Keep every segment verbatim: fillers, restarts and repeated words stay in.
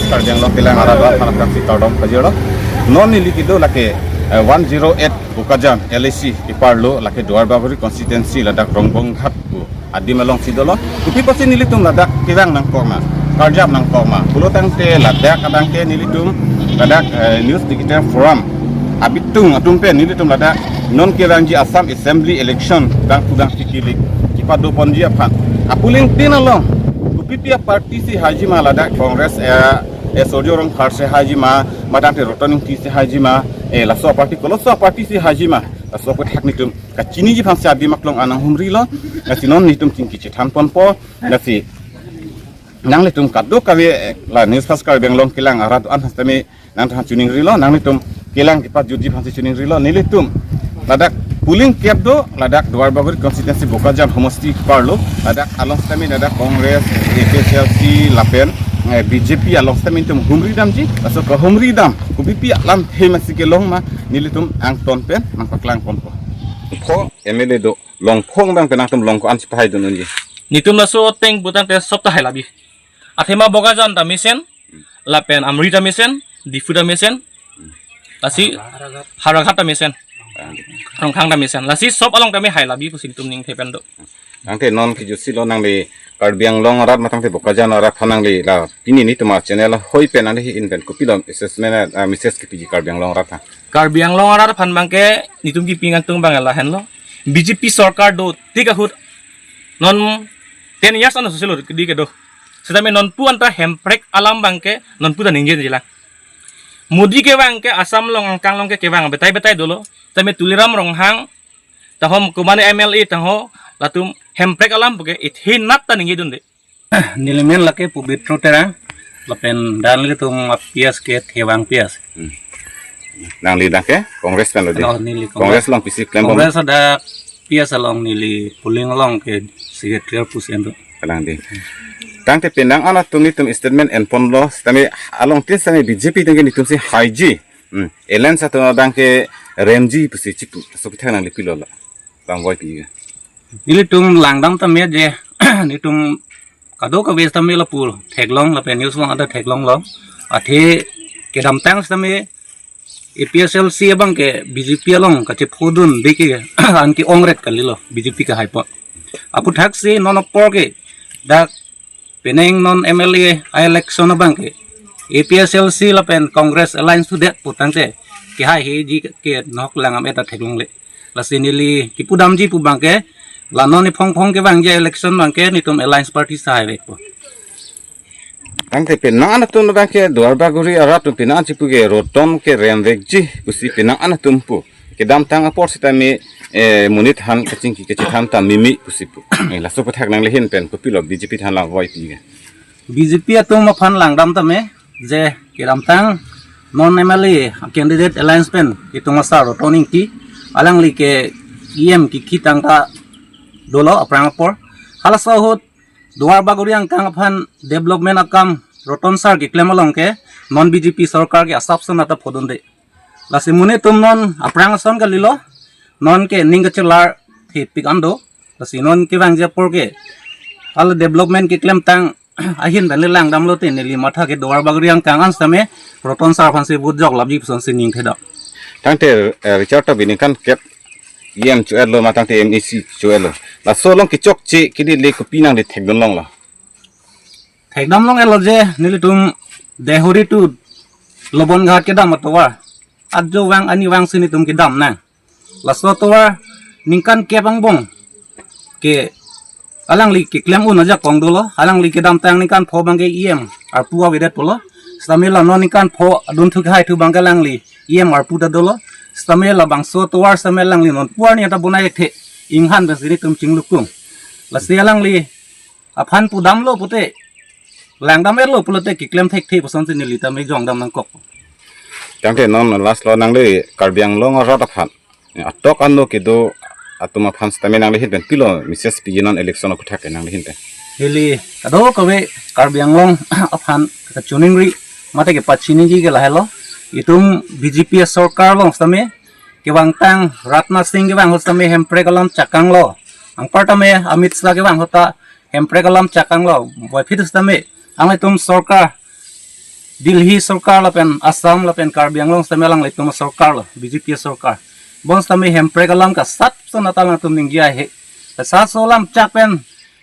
Karbi Anglong kelang arat aphan aphrangsi kardom pajirlo. Non neli kedo lake, eh, one zero eight Bokajan L A C iparlo, lake Duarbagori constituency ladak Rongbong Ghat pu adim alongsi dolo. Kopi apotsi nelitum ladak kevang nangkok ma, karjap nangkok ma pulo tangte, ladak abangke nelitum ladak, eh, News Digital Forum abitung atum pen nelitum ladak non kevangji Assam Assembly election dang kudang si kilik kipado ponji aphan, apuling tin along kopipi aparty si haji ma, ladak Congress, eh, eh, Surjya Rongphar si haji ma, matangte Roton Engti si haji ma, eh, laso aparty koloso aparty si haji ma, laso aphuthak nelitum kachiniji aphansi adim aklong an nanghumrilo. Lasi non nelitum chingki chethan ponpo. Lasi nanglitum kadokave, eh, la News Fast Karbi Anglong kelang arat an sitame nangthan chiningrilo, nanglitum kelang kepajutji aphansi chiningrilo. Nelitum ladak polling kep do, ladak Duarbagori constituency Bokajan homosti parlo, ladak along sitame ladak Congress, A P H L C lapen, eh, B J P along sitame nelitum humri damji. Laso kehumri dam kopipi alamthe masi kelong ma, nelitum angton pen nangpaklang ponpo. Pho M L A do, Longphong abang pen nangtum Longko an si pahai dun unji. Nelitum laso ateng putangte sop ta hai labi. Athema Bokajan ta mesen, lapen Amri ta mesen, Diphu ta mesen, lasi Howraghat ta mesen, Rongkhang ta mesen. Lasi sop along tame hai labi pusi nelitum ningthe pen do. Tangte non kijutsi lo nangli Karbi Anglong arat matangte Bokajan arat aphan nangli la pini nelitum achannel hoi pen nangli ahin pen kopilo assessment, ah, message kipiji Karbi Anglong arat aphan? Karbi Anglong arat aphan abangke nelitum kipi ingtung abang lahenlo. B J P sorkar do tik ahut non ten years ano sosilo kedi kedo. Sitame nonpu anta Hemprek alam abangke nonpu ta ningjejilang. Modi kevang ke Assam along angkang along ke kevang betai betai dolo. Sitame Tuliram Ronghang tahom komane M L A taho, latum Hemprek alam puke ithe nat ta ningjedunde. Neli men lake Pobitro Terang, lapen dan nelitum a-P S ke Thevang P S. Hmm. Nangli dak ke Congress pen lo di? Oh, neli Congress. Congress along pisi klem bom? Congress ada P S along neli polling along ke secretary pusi ando. Kalang di. Tangte penang an atum nelitum statement enponlo, sitame along tin sitame B J P atum ke nelitum si haiji. Hmm. Alliance atum abangke remji pusi chipu. So kita nangli pilo la. Bang voi pi. Nelitum langdam tame je, nelitum kadokave tame lapu theklong lapen news along ada theklonglo. Athe kedamtang sitame A P H L C abangke B J P along kachephodunde ke an ke-ongret kalilo B J P kehai apot. Aputhaksi non apor ke dak penang non M L A a-election abangke A P H L C lapen Congress alliance thudet putangte kehaiheji ke nok lang am eta theklongle. Lasi neli kipudamji pu abangke, la non iphong phong kevangji election abangke nelitum alliance party si haivekpo. Tangte penang an atum abangke Duarbagori arat atum penang an chipu ke Roton ke remvekji pusi penang an atum pu. Kedamtang apor sitame, eh, monit aphan kachingki kachethan ta mimi pusi pu. Eh, laso aphuthak nangli ahin pen kopilo B J P aphan la voi pi ke? B J P atum aphan langdam tame je kedamtang non M L A candidate alliance pen itum asar Roton Engti, alangli ke E M kikhi tangka dolo aphrang apor. Halaso ahut Duarbagori angkang aphan development akam Roton sar keklem along ke non B J P sorkar ke asap son ata phodunde. Lasi monit atum non aphrang ason kalilo, non ke ning kachelar thepik an do. Lasi non kevangji apor ke hala development keklemtang ahin pen le langdamlote neli matha ke Duarbagori angkang an sitame Roton sar aphansi vote jok lapji puson si ningthedam. Tangte, eh, Richard Tokbi ningkan kep E M cho-etlo matangte M A C cho-etlo. Laso along kechokche kedi le kopi nangli thekdun longlo? Thekdam long-etlo je nelitum Deihori to Lobonghat kedam atovar, ajo vang ani vang si nelitum kedam nang. Laso atovar ningkan kep angbong ke alangli keklem un ajakong dolo, alangli kedamtang ningkan pho abangke E M arpu avedetpo lo. Sitame la non ningkan pho adunthu kehai thu abangke alangli E M arpu ta dolo. Sitame labangso atovar sitame alangli non pu arni ata bonai thekthe, inghan pensi nelitum chinglukung. Lasi alangli aphan pudamlo pute, langdam-etlo pulote keklem thekthe puson si neli tame jongdam nangkok. Tangte non last lo nangli Karbi Anglong arat aphan, atok ano kedo atum aphan sitame nangli ahin pen pilo message piji non election aphuthak ke nangli ahin pen? Neli kadokave Karbi Anglong aphan kachiningri mate kepachiniji ke lahelo. Itum B J P sorkar along sitame kevangtang Rajnath Singh kevang ahut sitame Hemprek alam chakanglo. Anparta me Amit Shah kevang ahut ta Hemprek alam chakanglo. Boyphit sitame anglitum sorkar Delhi sorkar lapen Assam lapen Karbi Anglong sitame alanglitum sorkar lo, B J P sorkar. Bonsitame hemprek alam kasat son atal nangtum ningje ahe. Kasat so alam chak pen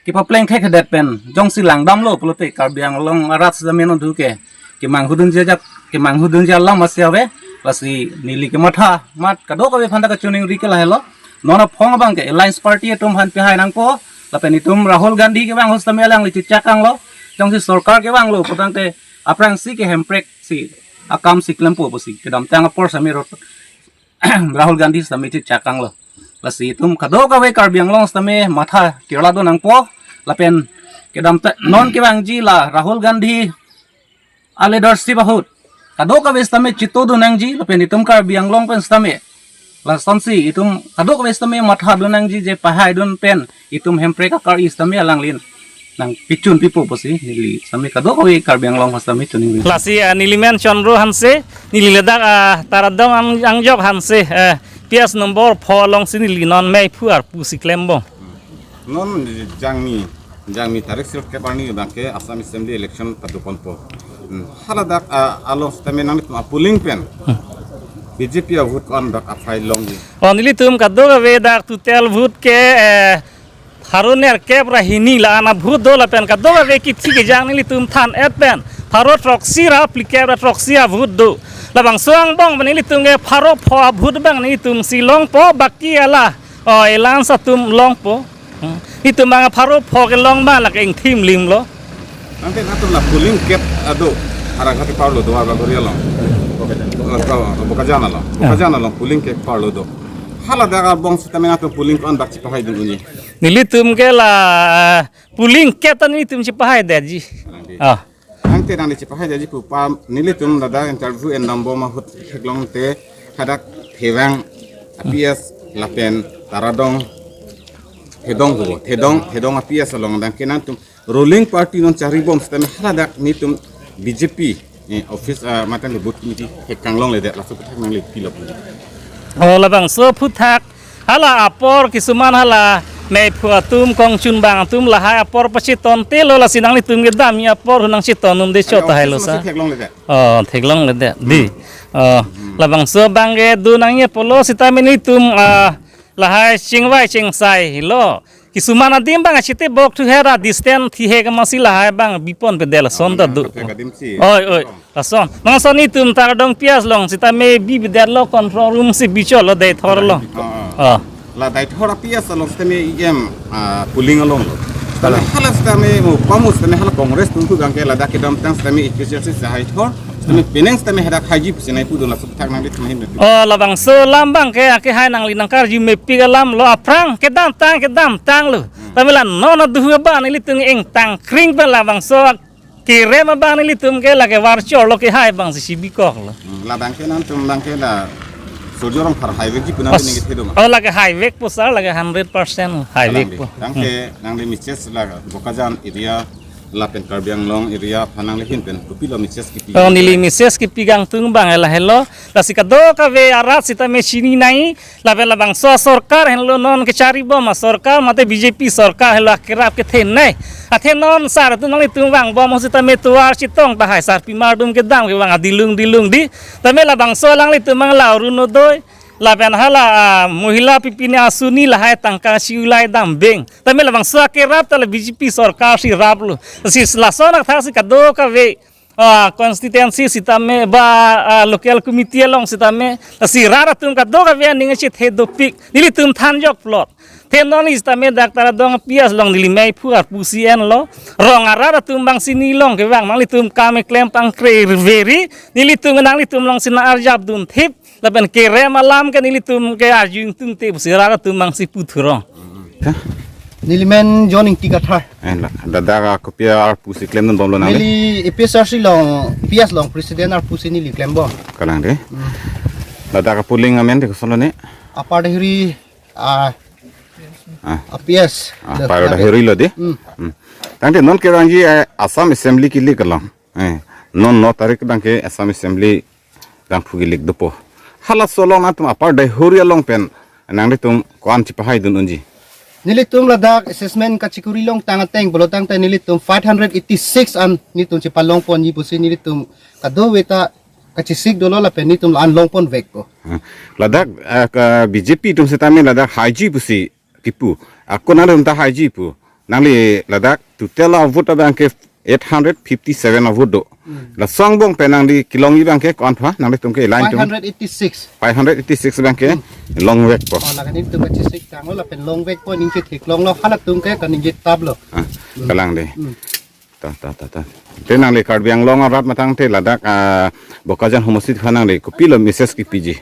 kipapleng thekthedet pen jongsi langdamlo pulote Karbi Anglong arat sitame non thu ke kemanghudunji ajak, kemanghudunji alam asi ave. Lasi neli kematha mat kadokave aphanta kachiningri ke lahelo. Non aphong abang ke Alliance Party atum aphan pehai nangpo. Lapen itum Rahul Gandhi kevang ahut sitame alangli chechak anglo. Jongsi sorkar kevanglo putangte aphrangsi ke hemprek si akam si klempo pusi kedamtang apor sitame rot Rahul Gandhi sitame chechak anglo. Lasi itum kadokave Karbi Anglong sitame matha kirladun nangpo. Lapen kedamtang non kevangji la Rahul Gandhi a-leadership ahut kadokave sitame chitodun nangji lapen itum Karbi Anglong pen sitame. Lasonsi itum kadokave sitame mathadun nangji je pahaidun pen itum hemprek akar-i sitame alanglin nangpichun pipo pusi neli sitame kadokave Karbi Anglong sitame chiningri. Lasi, ah, neli men Chandra Hanse, neli ladak, ah, Taradong ang, angjok Hanse, eh, P S number four alongsi neli non meiphu arpu si klembom. Non jangmi, jangmi tarik sirkep arni abang ke Assam Assembly election padoponpo. Hmm. Haladak, ah, along sitame nanglitum a-polling pen B J P a-vote ko-an bak aphai longji? Oh, nelitum kadokave dak total vote ke, eh, pharo nerkep ra hini la-an a-vote do lapen kadokave kithi kejang nelitum than-et pen pharo throksi ra phlikep ra throksi a-vote do. Labangso angbong pen nelitum ke pharo pho a-vote abang nelitum si longpo, baki ala, oh, Alliance atum longpo. Hmm. Itum abang pharo pho kelong abang lake ingthim limlo. Tangte nanglitum la polling kep ado, Howraghat parlo do, Howraghat along. Bokajan along. Ah. Bokajan along polling kep parlo do. Haladak angbong sitame nanglitum polling ko-an bak chipahaidun unji? Nelitum ke la polling kep ta nelitum chipahaidetji. Nangdi. Ah. Tangte nangli chipahaidetji pu pa nelitum ladak interview en dambom ahut theklongte hadak Thevang a-P S lapen Taradong Thedong ho, Thedong, Thedong a-P S along abang ke nanglitum ruling party non charibom sitame haladak nelitum B J P, eh, office, ah, mate booth committee hekang longledet, laso aphuthak nangli pilo pu? Oh, labangso aphuthak hala apor kisuman hala meiphu atum kongchunbang atum lahai apor pachetontelo, lasi nanglitum kedamji apor nangcheton un-e chot. Aya, tahai lo office sa. Masi theklongledet. Oh, theklongledet. Di. Hmm. Oh, hmm. Labangso abang ke do nangji apotlo sitame nelitum, ah, lahai chingvai chingsai lo. Kisuman adim abang achitebok thu hera distance thihek masi lahai abang biponpedet, lason ta do. Ah, kape kadim si. Oi, oi. Lason. Nangson itum Taradong P S along sitame bibedetlo, control room si bichotlo, Deithor along. Ah, ah. Ah. La Deithor a-P S along sitame E M, ah, polling alonglo. Sitame hala sitame mo pamu sitame hala Congress atum thu abang ke ladak kedamtang sitame A P H L C si haithor. Sitame penang sitame hadak haiji pusi nangpudun, laso aphuthak nangli thang hin. Oh, labangso alam abang ke akehai nangli nangkarju mepik alam lo, aphrang kedamtang kedamtang lo. Hmm. Tame la non aduhu abang nelitum ingtang kring pen labangso kerem abang nelitum ke lake varchor lo, kehai abang si chibikoklo. Hmm, labang ke nanglitum abang ke la Surjya Rongphar haivekji pu nangli ningje thedo ma? Oh, lake haivekpo sir, lake hundred percent haivekpo. Tangte, hmm, nangli message la Bokajan area lapen Karbi Anglong area aphan nangli ahin pen kopilo message kipi? Oh, neli message kipi kangtung abang lahelo. Lasi kadokave arat sitame chini nangji, lapen labangso asorkar henlo non kecharibom asorkar mate B J P sorkar henlo akerap kethenei. Athe non sar atum nanglitum vangbom ahut sitame tovar chetong tahai, sarpimar atum kedam kevang adilung dilung di. Tame labangso alanglitum abang la Orunodoi lapen hala, ah, mohila pipine asuni lahai tangka si ulai dambeng. Tame labangso akerap ta la B J P sorkar si raplo. Si lason athak si kadokave, ah, constituency sitame ba, ah, local committee along sitame, si rat atum kadokave aning chethe dopik, nelitum thanjok plot. Athe non sitame dak Taradong P S along neli meiphu arpu si enlo. Rong arat atum abang si nelong kevang nanglitum kam keklem pangkre veri, nelitum nanglitum along si nang-arjap dunthip. Lapen kerem alam ke nelitum ke arju ingtungte pusi rat atum abang si puthurong. Neli men John Ingti Kathar. Eh, la, ladak kopi arpu si klemdunbomlo nangli? Neli A P S R C along, P S along president arpu si neli klembom. Kalang de. Hmm. Ladak polling amen de kosonlo ne? Upper Deihori, ah, ah, A P S. Ah, Upper Deihori lo de? Hmm. Hmm. Tangte non kevangji, eh, Assam Assembly kilik along. Eh, non no tarik abang ke Assam Assembly abang phu kilik dopo. Halaso along nanglitum Upper Deihori along pen nanglitum ko-an chipahaidun unji? Nelitum ladak assessment kachikuri longtang ateng pulo tangte nelitum five hundred eighty-six an nelitum chepalongponji pusi nelitum kadokave ta kachesik dolo lapen nelitum la-an longponvekpo. Hmm. Ladak, ah, ka B J P atum setame ladak haiji pusi kipu. Ako nangtum ta haiji pu. Nangli ladak total a vote abang ke eight hundred fifty-seven a vote do. Hmm. Laso angbong pen nangli kelongji abang ke ko-an pha, nanglitum ke line tum? Five hundred eighty-six. Five hundred eighty-six abang ke longvekpo. Oh, lakan nelitum kachesik tanglo lapen longvekpo, ningje theklonglo, halatum ke kaningje taplo. Ah, kalang dei. Hmm. Ta, ta, ta, ta. Te nangli Karbi Anglong arat matangte ladak, ah, Bokajan homosti aphan nangli kopilo message kipiji?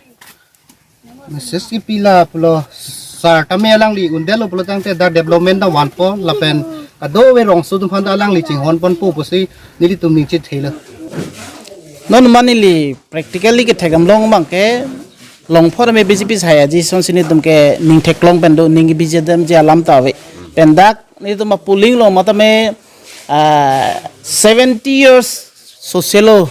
Message kipi la pulo, sir tame alangli undelo pulo tangte dak development ta vanpo lapen kadokave rongso atum aphan ta alangli chinghonponpo pusi nelitum ningje thelo. Non ma neli practically kethekdam long abang ke longpho tame B J P sai aji sonsi nelitum ke ning theklong pen do, ning B J P je alam ta ave. Pen dak nelitum a polling lo matame, ah, seventy years social,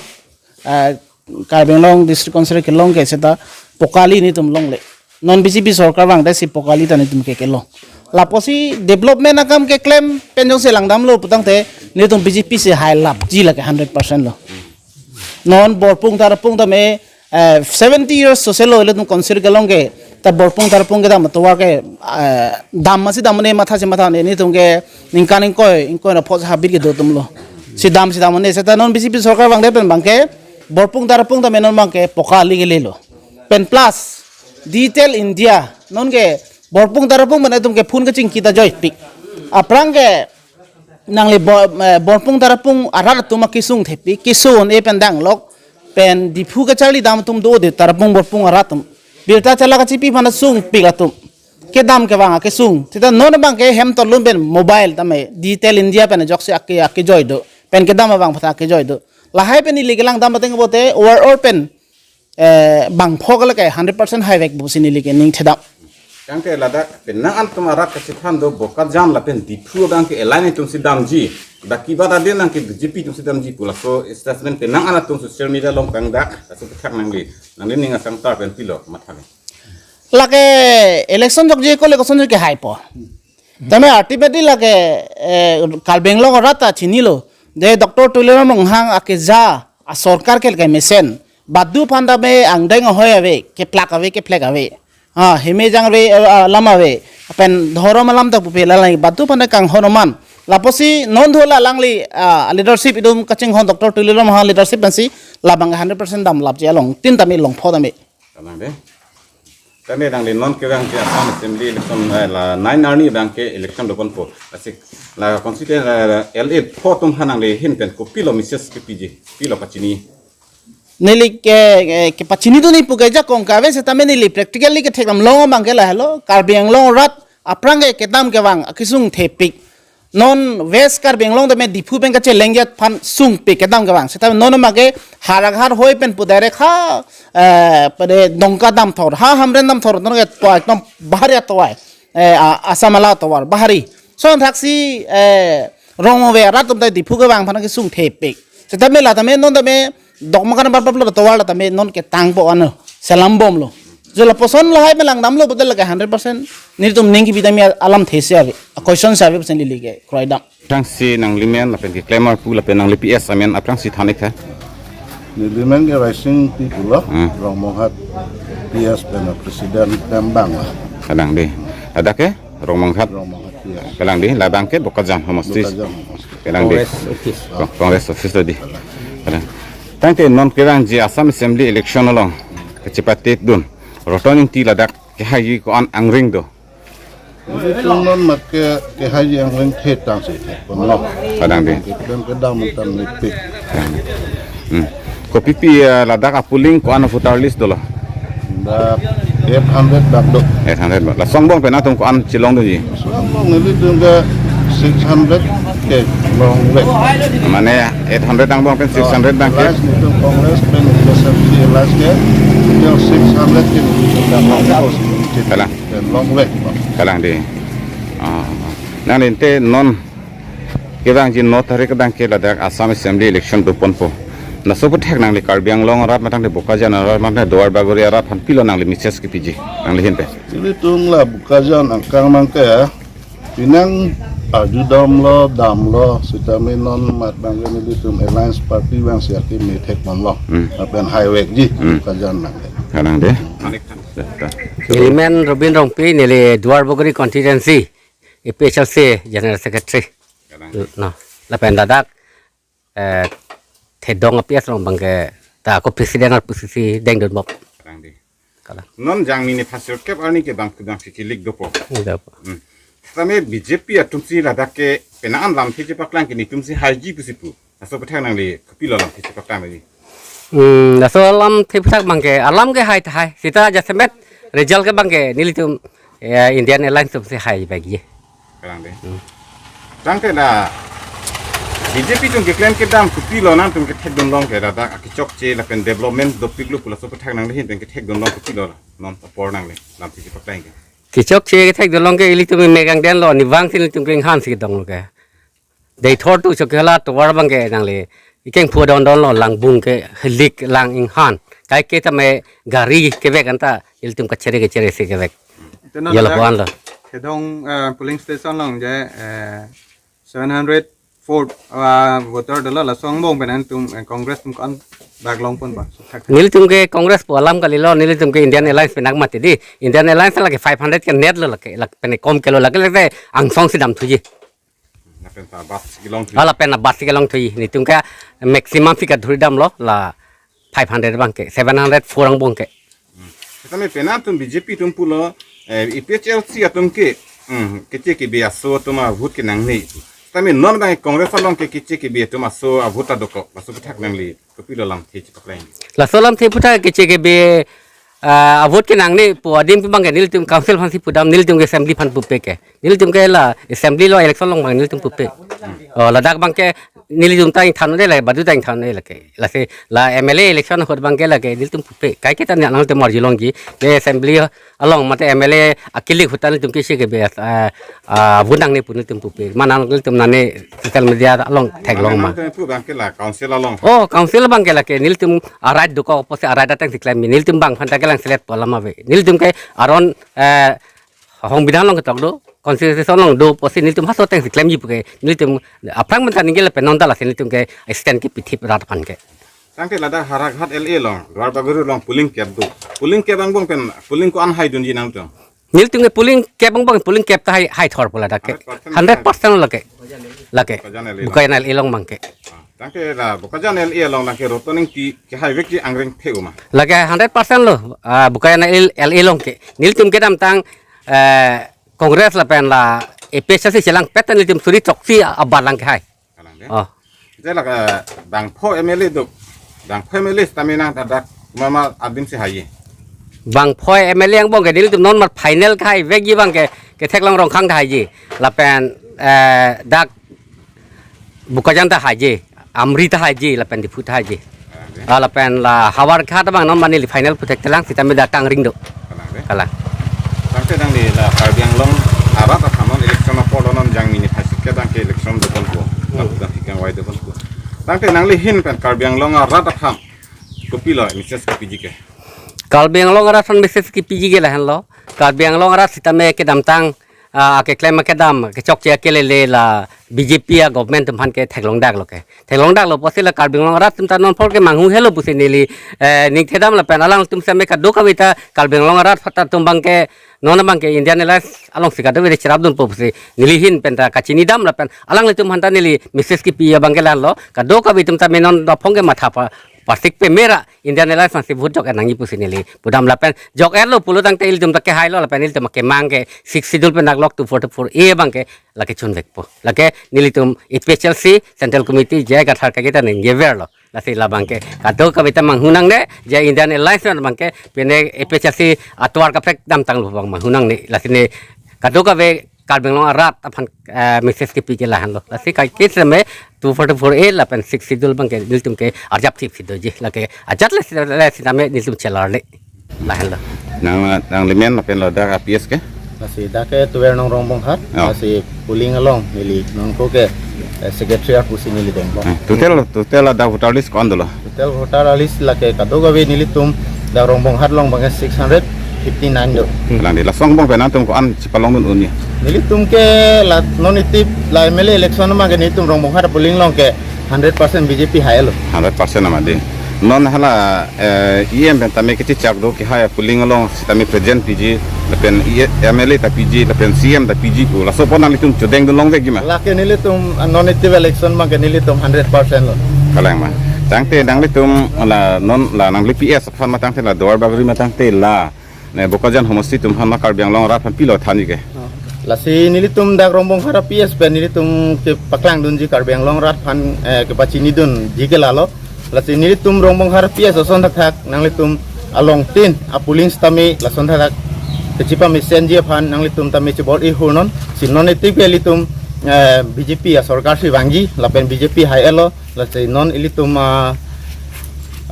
ah, Karbi Anglong District Council kelong ke seta pokali nelitum longle. Non B J P sorkar vangte si pokali ta nelitum ke kelong. Lapusi development akam keklem pen jongsi langdamlo putangte nelitum B J P si hailapji lake hundred percent lo. Non Borpung Tarapung tame, eh, seventy years social lo ilitum council kelong ke, ta Borpung Tarapung kedam atovar ke, eh, dam masi dam ne matha si matha ne nelitum ke ningkan ingkoi, ingkoi ra phos habit kedo atumlo. Si dam si dam ne seta non B J P sorkar vangdet pen abang ke Borpung Tarapung tame non abang ke pokali kelelo. Pen plus Digital India non ke Borpung Tarapung pen itum ke phone kachingki ta joipik. Aphrang ke nangli Bo-, eh, Borpung Tarapung arat atum akesung thepik, keso-un-e pen danglok, pen Diphu kacharli dam atum do de Tarapung Borpung arat atum. Birta chala kachipi aphan sungpik atum. Kedam kevang akesung. Seta non abang ke hem torlum pen mobile tame Digital India pen ajoksi ake, akejoi do. Pen kedam abang aphan akejoi do. Lahai pen ili kelangdam ateng bote overall pen, eh, bangpho ke lake hundred percent haivekpo pusi neli ke ning thedam. Tangte ladak penang an atum arat kachethan do Bokajan lapen Diphu abang ke alliance atum si damji. Dak kibat adin nang ke B J P atum si damji pu laso statement penang an atum social media along kangdak, laso pethak nangli, nangli ning asang tar pen pilo matha le. Lake election jokji ko le koson ke haipo. Tame ultimately lake, eh, Karbi Anglong arat ta chinilo. De Doctor Tuliram Ronghang akeja a sorkar ke kemesen. Badu aphan tame angdeng ahoi ave, keplak ave, keplek ave. Ah, hemejang ave, eh, ah, lam ave. Pen dhorom alam ta pupe lalang badu aphan kanghon oman. Lapusi non dhola alangli, ah, leadership itum kachinghon Doctor Tuliram Ronghang leadership pensi labang hundred percent damlapji along. Tin tame longpho tame. Kalang dei. Tame nangli non kevangji Assam Assembly election, eh, la nine arni abang ke election doponpo. Asik la constituent, eh, L A pho atum aphan nangli ahin pen kopilo message kipiji, kopilo pachini. Neli ke, eh, kepachini do ni pu ke jakong kave setame neli practically kethekdam long abang ke lahelo. Karbi Anglong arat aphrang ke kedam kevang akesung thepik. Non West Karbi Anglong tame Diphu pen kachelengji aphan sungpik kedam kevang. Setame non ma ke har aghar hoi pen pu direct ha, eh, pada Dongka damthor, ha Hamren damthor, non ke tovar ekdom bahari atovar, eh, a-, Assam ala atovar, bahari. Son thaksi, eh, rong ave arat atum ta Diphu kevang aphan kesung thepik. Setame la tame non tame Dokmoka number plate tovar la tame non ketangpo ano, selam bomlo. Jo lapuson lahai pen langdamlo bote lake hundred percent nelitum ning kipi tame alamthe si ave, a question si ave percent lili ke kroidam. Aphrangsi nangli men lapen keklem arpu lapen nangli P S amen aphrangsi than-ik tha. Neli men ke Raising P pulo, Hmm. Rongmonghat P S pen president klembang la. Kalang dei. Ladak ke Rongmonghat. Rongmonghat P S. Kalang dei, labang ke Bokajan homosti. Bokajan homosti. Kalang dei. Congress office. Con-, Congress office lo dei. Kalang. Tangte non kevangji Assam Assembly election along kachepatedun Roton Engti ladak kehaiji ko-an angring do. Nelitum non mat ke kehaiji angring the tangsi thepon lo. Kalang dei. Kedam kedam tame pik. Hmm. Kopipi, eh, ladak a polling ko-an voter list dolo? Dak eight hundred dak do. Eight hundred ba. Laso angbong pen nangtum ko-an chelongdunji? Laso angbong nelitum ke six hundred kelongvek. Mane eight hundred angbong pen six hundred abang ke? Alliance nelitum Congress pen H S M C alliance ke, yang six hundred ke nelitum kelongvek. Kalang. Kelongvek. Kalang dei. Ah. Nangli ante non kevangji no tarik abang ke ladak Assam Assembly election doponpo. Laso aputhak nangli Karbi Anglong arat matangte Bokajan arat matangte Duar Bagori arat aphan pilo nangli message kipiji nangli ahin pen? Nelitum la Bokajan angkang abang ke Pinang arju damlo, damlo, sitame non mat abang ke nelitum alliance party abang si akeme thekponlo. Hmm. Lapen haivekji, Hmm. Bokajan abang ke. Kadang dei. Dah, dah. Neli men Robin Rongpi, neli Duar Bagori constituency, A P H L C General Secretary. Kadang dei. No, lapen ladak, eh, Thedong A P S along abang ke ta ako president arpu si dengdunbom. Kadang dei. Kadang. Non jangmi niphai sirkep arni ke bang kedang si kilik dopo. Dopo. Hmm. Sitame B J P atum si ladak ke penang an lamthe chepaklang ke nelitum si haiji pusi pu. Laso aputhak nangli kopilo lamthe chepaklang lagi? Hmm, laso lamthe aputhak abang ke, alam ke hai tahai. Sita jasemet result ke abang ke nelitum, eh, Indian Alliance atum si haivekji. Kadang dei. Hmm. Tangte la B J P atum keklem kedam kopilo nangtum kethekdun long ke, ladak akechokche lapen development dopiklo pu laso aputhak nangli ahin pen kethekdun long kopilo la? Non apor nangli lamthe chepaklang ke. Kechokche kethekdun long ke ilitum me kangdeng lo, ni vang si ilitum ke inghan si dong lo ke. Dei thor tu chok ke la tovar abang ke nangli ikeng phu dondon lo, langbung ke helik lang inghan. Kaike tame gari kevek anta ilitum kachere kachere si kevek. Ito non Yala ladak puan lo. Thedong, eh, polling station along je, eh, seven hundred four, ah, voter dolo, laso angbong pen nangtum, eh, Congress atum ko-an bak longponpo? Nelitum ke Congress pu alam kalilo, nelitum ke Indian Alliance pen nangmati dei. Indian Alliance lake five hundred ke net lo lake, lake pen kom ke lo lake, lake angsong si damthuji. Lapen ta bus si kelongthu. Ah, lapen ta bus si kelongthu. Nelitum ke maximum si kadhuri damlo la five hundred abang ke, seven hundred four angbong ke. Hmm. Sitame penang atum B J P atum pulo, eh, A P H L C atum ke, hmm, keche kebe aso atum avote ke nangne. Sitame non abang Congress along ke keche kebe atum aso avote ta dokok. Laso aputhak nangli kopilo lamthe chepaklang? Laso lamthe aputhak keche kebe, ah, avote ke nangne pu adim ke abang ke nelitum council aphan si pudam, nelitum ke assembly aphan pupe ke. Nelitum ke la assembly lo election along abang nelitum pupe. Oh, ladak abang ke nelitum ta ingthan-un-e la, badu ta ingthan-un-e lake. Lasi la M L A election ahut abang ke lake nelitum pupe. Kaike ta nangtum arjulongji, je assembly along mate M L A akilik ahut ta nelitum keche kebe, ah, ah, vote nangne pu nelitum pupe. Ma nangtum nangne social media along theklong ma. Nangtum pu abang ke la council along. Oh, council abang ke lake nelitum a-right dokok pusi a-right ateng si klemji. Nelitum bang aphanta kelang selet pu alam ave. Nelitum ke aron, eh, songbidhan along ketok do, constitution along do pusi nelitum halaso ateng si klemji pu ke, nelitum aphrang aphanta ningje lapen non ta lasi nelitum ke stand kepithip rat aphan ke. Tangte ladak Howraghat L A along, Duar Bagori along polling kep do. Polling kep angbong pen polling ko-an haidunji nangtum? Nelitum ke polling kep angbong, polling kep ta hai, hai thor pu ladak ke. Hundred percent. Hundred percent lake. Lake. Bokajan L A along. Bokajan L A along abang ke. Ah, tangte la Bokajan L A along lake Roton Engti ke haivekji angreng the-o ma? Lake hundred percent lo, ah, Bokajan L A along ke. Nelitum kedamtang, eh, Congress lapen la A P H L C chelangpet ta nelitum suri throksi abalang ke hai. Kalang dei. Oh. Je lake bangpho M L A do. Bangpho M L A sitame nang ladak mama adim si haiji? Bangpho M L A angbong ke nelitum non mat final ke haivekji abang ke, ke Theklong Rongkhang ta haiji. Lapen, eh, dak Bokajan ta haiji, Amri ta haiji, lapen Diphu ta haiji. Kalang dei. Ah, lapen la Howraghat abang non mane neli final puthekthelang sitame dak ta angring do. Kalang dei. Kalang. Tangte nangli la Karbi Anglong arat aphan non election apor lo, non jangmi niphai sirkep abang ke election doponpo. Hmm. Lapu abang ke kangvai doponpo. Tangte nangli ahin pen Karbi Anglong arat aphan kopilo message kopiji ke? Karbi Anglong arat aphan message kopiji ke lahenlo. Karbi Anglong arat sitame kedamtang, ah, akeklem akedam, kechokche akelele la B J P a-government atum aphan ke theklongdaklo ke. Theklongdaklo pusi la Karbi Anglong arat atum ta non apor ke manghu helo pusi neli, eh, ningthedam lapen alangtum sitame kadokave ta Karbi Anglong arat aphanta atum abang ke, non abang ke Indian Alliance along si kadokave cherapdunpo pusi neli ahin pen ta kachinidam lapen alanglitum aphanta neli message kipi abang ke lahenlo, kadokave atum ta me non aphong ke matha pa, pasik peme ra Indian Alliance aphan si vote jok nangji pusi neli pudam lapen jok-etlo pulo tangte ilitum ta kehailo lapen ilitum akemang ke Sixth Schedule pen naklok two forty-four A abang ke lake chunvekpo. Lake nelitum A P H L C Central Committee J I Kathar ke kita ningjeverlo. Lasi labang ke kadokave ta manghu nangne, je Indian Alliance abang ke pine A P H L C atovar kaprek damtanglo abang manghu nangne. Lasi ne kadokave Karbi Anglong arat aphan, eh, message kipi ke lahenlo. Lasi kaike sitame two forty-four A lapen Sixth Schedule abang ke nelitum ke arjap thip si doji. Lake ajat le si, le sitame nelitum chelarle. Lahenlo. Nang, nangli men lapen ladak a-P S ke? Lasi dak ke Tuver Nong Rongbonghat, Oh. lasi polling along neli nonko ke, eh, secretary pusi neli dengpo. Eh, total, total ladak voter list ko-an dolo? Total voter list lake kadokave nelitum dak Rongbonghat along abang ke six hundred fifty nine do. Kalang dei, laso angbong pen nangtum ko-an chepalong dun un-e? Nelitum ke la non itip la M L A election ma ke nelitum Rongbonghat polling along ke hundred percent B J P hailo. Hundred percent nama dei. Non hala, eh, E M pen tame kechechak do, kehai polling along sitame present P G, lapen E-, M L A ta P G, lapen C M ta P G pu. Laso apot nanglitum chodeng dun longvekji ma? Lake nelitum, ah, non itip election ma ke nelitum hundred percent lo. Kalang ma. Tangte nanglitum la non la nangli P S aphan ma tangte la Duar Bagori ma tangte la, ne, Bokajan homosti atum aphan ma Karbi Anglong arat aphan pilo thanji ke? Lasi nelitum dak Rongbonghat P S pen nelitum kepaklang dunji Karbi Anglong arat aphan, eh, kepachini dunji ke lalo. Lasi nelitum Rongbonghat P S ason thakthak nanglitum along tin a polling sitame lason thakthak kechipamesenji aphan nanglitum tame chebor-i hur non. Si non itip ke ilitum, eh, B J P asorkar si vangji lapen B J P hailo. Lasi non ilitum, ah,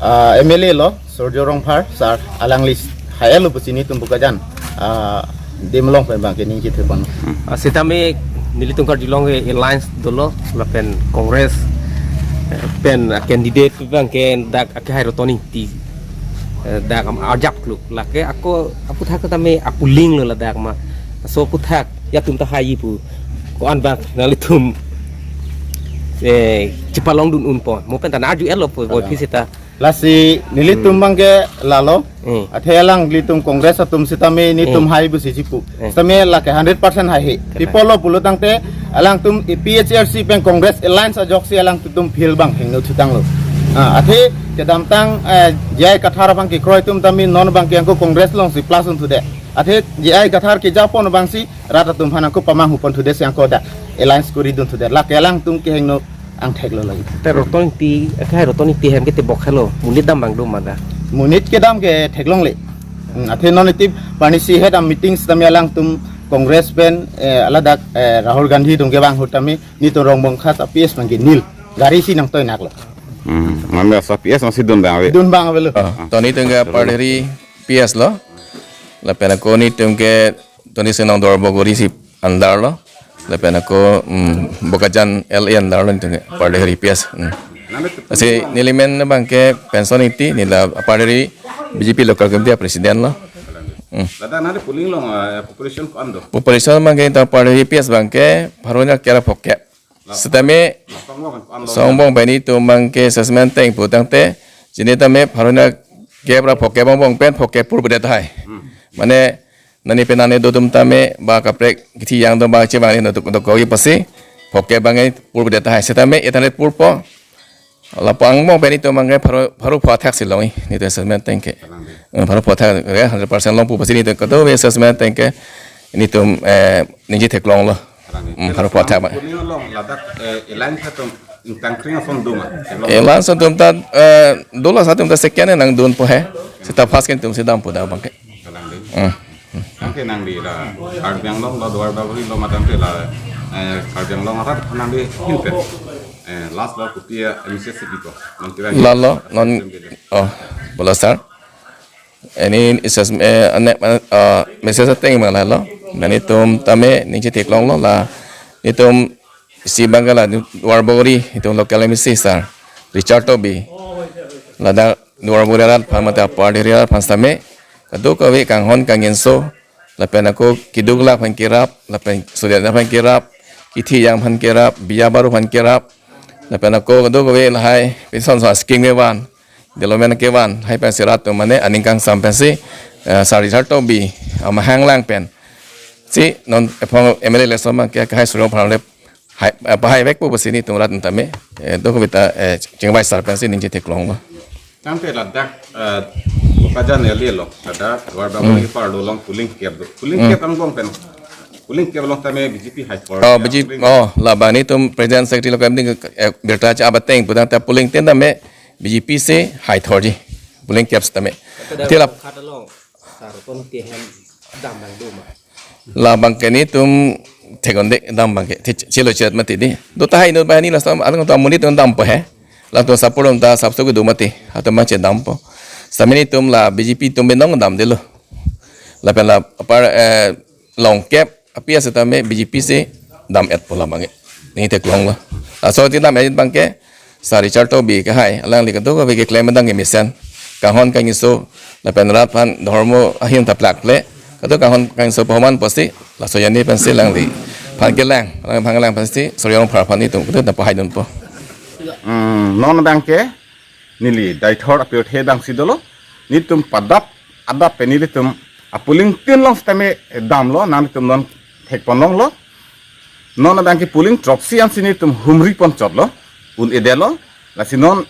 ah, M L A lo, Surjya Rongphar sir, alangli hailo pusi nelitum Bokajan, ah, adim along pen abang ke ningje thepon. Ah, sitame nelitum karjulong ke alliance dolo lapen Congress, eh, pen, ah, candidate abang ke dak akehai Roton Ingti, eh, dak am arjap kluk lake ako aphuthak tame a polling lo ladak ma. So aphuthak ya atum ta hai pu ko-an abang nanglitum, eh, chepalong dun unpo, mo pen ta arju-etlo po, po Kalang. Pisi ta. Lasi nelitum Hmm. abang ke lalo. Hmm. Athe alanglitum Congress atum sitame nelitum Hmm. hai pusi chipu. Hmm. Sitame lake hundred percent haihe. Kalang. Pi apotlo pulo tangte alangtum A P H L C pen Congress alliance ajoksi alangtum field abang hingno chutanglo. Ah, athe kedamtang, eh, J I Kathar abang kekroi atum tame non abang ke angko Congress alongsi plus un thudet. Athe J I Kathar kejapon abangsi rat atum aphan angko pamanghu pon thudet si angko dak alliance kori dun thudet. Lake alangtum kehingno angthek lo lagi. Te Roton Ingti, akehai Roton Ingti hem ke tebok helo, monit dam abang do ma dak? Monit kedam ke theklongle. Hmm, athe non itip parnisi het a meeting sitame alangtum Congress pen, eh, ladak, eh, Rahul Gandhi atum kevang ahut tame nelitum Rongbonghat P S abang ke nil. Gari si nangtoi naklo. Hmm, mane laso P S masih dun abang ave? Dun abang avelo. Oh, to nelitum ke Parderi P S lo. Lapen ako nelitum ke Tony Senong Duar Bagori si under lo. Lapen ako, mm, Bokajan L A under lo nelitum ke Parderi P S. Mm. Lasi neli men abang ke Penson Ingti, neli la Parderi B J P local committee president lo. Mm. Ladak nangli polling along, eh, population ko-an do? Population abang ke ta Parderi P S abang ke pharo hini kep ra phokep. Sitame laso angbong pen ko-an lo? Laso angbong pen nelitum abang ke assessment ateng pu tangte, chini tame pharo hini kep ra phokep angbong pen phokep purbedet tahai. Hmm. Mane nani pen nani do atum tame ba kaprek kithi yang do ba chevang ni do do ko pasi phokep abang purbedet tahai. Sitame eight hundred purpo. Lapu angbong pen nelitum abang ke pharo, pharo pho athak si long-i, nelitum assessment ateng ke. Kalang dei. Eh, pharo pho athak ke hundred percent long pu pasi nelitum kadokave assessment ateng ke nelitum, eh, ningje theklonglo. Kalang dei. Hmm, pharo pho athak abang. Polling along ladak, eh, alliance atum ingtangkring ason do ma? Theklong. Alliance atum ta, eh, dolo sa atum ta second nangdunpo he. Seta first ke nelitum si dampo dak abang ke. Kalang dei. Hmm. Tangte nangli la Karbi Anglong lo, Duar Bagori lo, ma tangte la, eh, Karbi Anglong arat nangli ahin pen, eh, last lo kopi a message si bipo? Non kira lalo, non, oh, bola sir. Ini ises, eh, ane, eh, message ateng abang lalo. Nelitum tame ningje theklonglo la, nelitum isi abang ke la Duar Bagori, nelitum local M A C sir Richard Tokbi. Ladak Duar Bagori arat aphan mate Parderi arat aphan sitame kadokave kanghon kangjinso, lapen ako keduk lak aphan kerap, lapen sudet aphan kerap, kithi yang aphan kerap, biya baru aphan kerap, lapen ako kadokave lahai pinson so scheme kevan, development kevan, lahai pensi rat atum mane aning kangsam pensi, eh, sir Richard Tokbi amahang lang pen si non ephong M L A election abang ke akehai Surjya Rongphar le hai, eh, pahai vekpo pusi nelitum rat tame, eh, do kavita, eh, chingvai sar pensi ningje theklonglo. Tangte ladak, eh, Bokajan L A lo, ladak Duar Bagori, hmm, kepar do along polling kep do. Polling, hmm, kep angbong pen. Polling kep along tame B J P hai thor. Oh, B J P, polling, oh, labang nelitum president secretary lo kam ding, eh, birta cha abateng putang ta polling tin tame B J P si hai thorji. Polling kep tame. Kata ti la khat along. Sar kon ti hem dam abang do ma? Labang ke nelitum theklong dei dam abang ke. Te chelo chet mati dei. Do tahai no ba ni la sam alang to amonit dampo he. La to support ta sap so do mati. Hato ma chedampo. Sitame nelitum la B J P atum binong damdetlo. Lapen la apar, eh, long kep api asitame B J P si dam-etpo labang ke. Neli theklonglo. Laso ti dam-et abang ke sir Richard Tokbi kehai, alangli kadokave keklem adang kemesen. kanghon kangiso lapen rat aphan dhormo ahin ta plakple. Kadokave kanghon kangiso pahoman pusi laso arni pensi alangliphan kelang, alangliphan kelang pensi Surjya Rongphar aphan nelitum kede ta pahai dunpo. Hmm, non abangke neli Deithor apirthe abangsi dolo, nelitum padap adap pen nelitum a-polling tin along sitame damlo, nanglitum non thekpon longlo. Non abangke polling throksi ansi nelitum humri pon chotlo, un-edetlo. Lasi non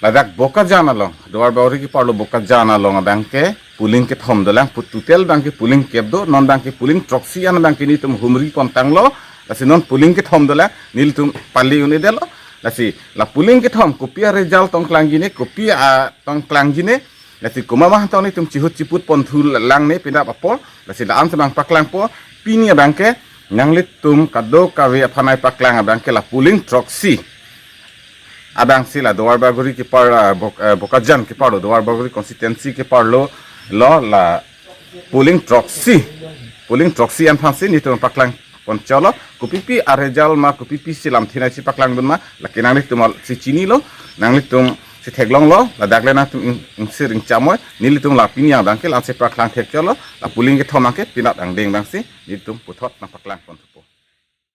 ladak Bokajan along, Duarbagori keparlo Bokajan along abangke polling kethom dolang, pu- total abangke polling kep do, non abangke polling throksi an abangke nelitum humri pon tanglo. Lasi non polling kethom dolang, nelitum pali un-edetlo. Lasi la polling kethom kopi a-result tong klangjine, kopi a tong klangjine, lasi komat ma tong nelitum chihut chiput ponthu langne penap apor. Lasi la-an semang paklangpo. Pini abangke nanglitum kadokave aphan nangpaklang abangke la polling throksi abangsi la Duarbagori kepar, ah, Bok- eh, Bokajan keparlo, Duarbagori constituency keparlo, lo la polling throksi, polling throksi an aphansi nelitum paklang pon chotlo. Kopipi a-result ma, kopipi si lamthe nangsi paklang dun ma, lake nanglitum si chinilo, nanglitum si theklonglo. Ladak le nangtum ing- ingsir ingchamoi, nelitum la pini abangke la-ansi paklang thek chotlo. La polling kethom abangke penap angdeng abangsi nelitum puthot nangpaklang pon.